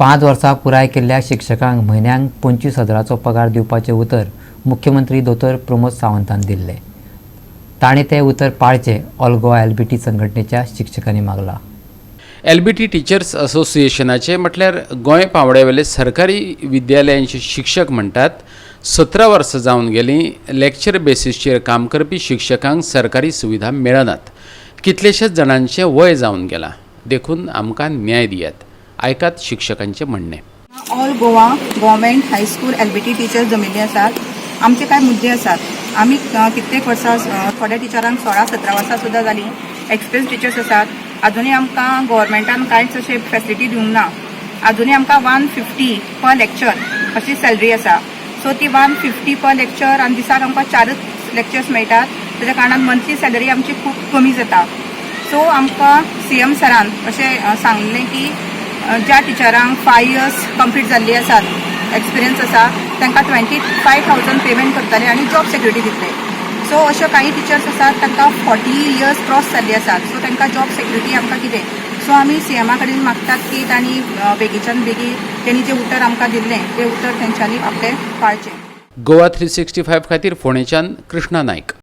5 वर्सां पुराय केल्ल्या शिक्षकांक म्हयन्याक 25 हजाराचो पगार दिवपाचें उतर मुख्यमंत्री दोतोर प्रमोद सावंतान दिल्लें. ताणें तें उतर पाळचें, ऑल गोवा एलबीटी संघटनेच्या शिक्षकांनी मागलां. एलबीटी टिचर्स असोसिएशनाचे, म्हटल्यार गोंय पांवड्यावेले सरकारी विद्यालयांचे शिक्षक म्हणटात, 17 वर्सां जावन गेलीं, लेक्चर बेसीसचेर काम करपी शिक्षकांक सरकारी सुविधा मेळनात. कितलेशेच जाणांचें वय जावन गेलां, देखून आमकां न्याय दियात. आयकात शिक्षकांचें म्हणणें. All Goa Government High School LBT teachers जमिल्ले आसात. आमचे कांय मुद्दे आसात. आमी कित्येक वर्सां, थोड्या टिचरांक 16-17 वर्सां सुद्दां जालीं, एक्सपिरियन्स टिचर्स आसात. अजुनूय आमकां गव्हर्मेंटान कांयच अशें फेसिलिटी दिवंक ना. अजुनूय आमकां 150 पर लेक्चर अशी सॅलरी आसा. सो ती 150 पर लेक्चर आनी दिसाक आमकां चारच लेक्चर्स मेळटात. ताच्या कारणान मंथली सॅलरी आमची खूब कमी जाता. सो आमकां सीएम सरान अशें सांगलें की ज्या टिचरांक 5 इयर्स कंप्लीट जाल्ली आसात, एक्सपिरियन्स आसा, तांकां 25,000 पेमेंट करतले आनी जॉब सेक्युरिटी दितले. सो अश्यो काही टिचर्स आसात, तांकां 40 इयर्स क्रॉस जाल्ली आसात. सो तांकां जॉब सेक्युरिटी आमकां कितें? सो आमी सीएमा कडेन मागतात की तांणी बेगीच्यान बेगीन तेणी जें उतर आमकां दिल्लें, तें उतर तेंच्यांनी आपलें पाळचें. गोवा 365 खातीर फोंडेच्यान कृष्णा नायक.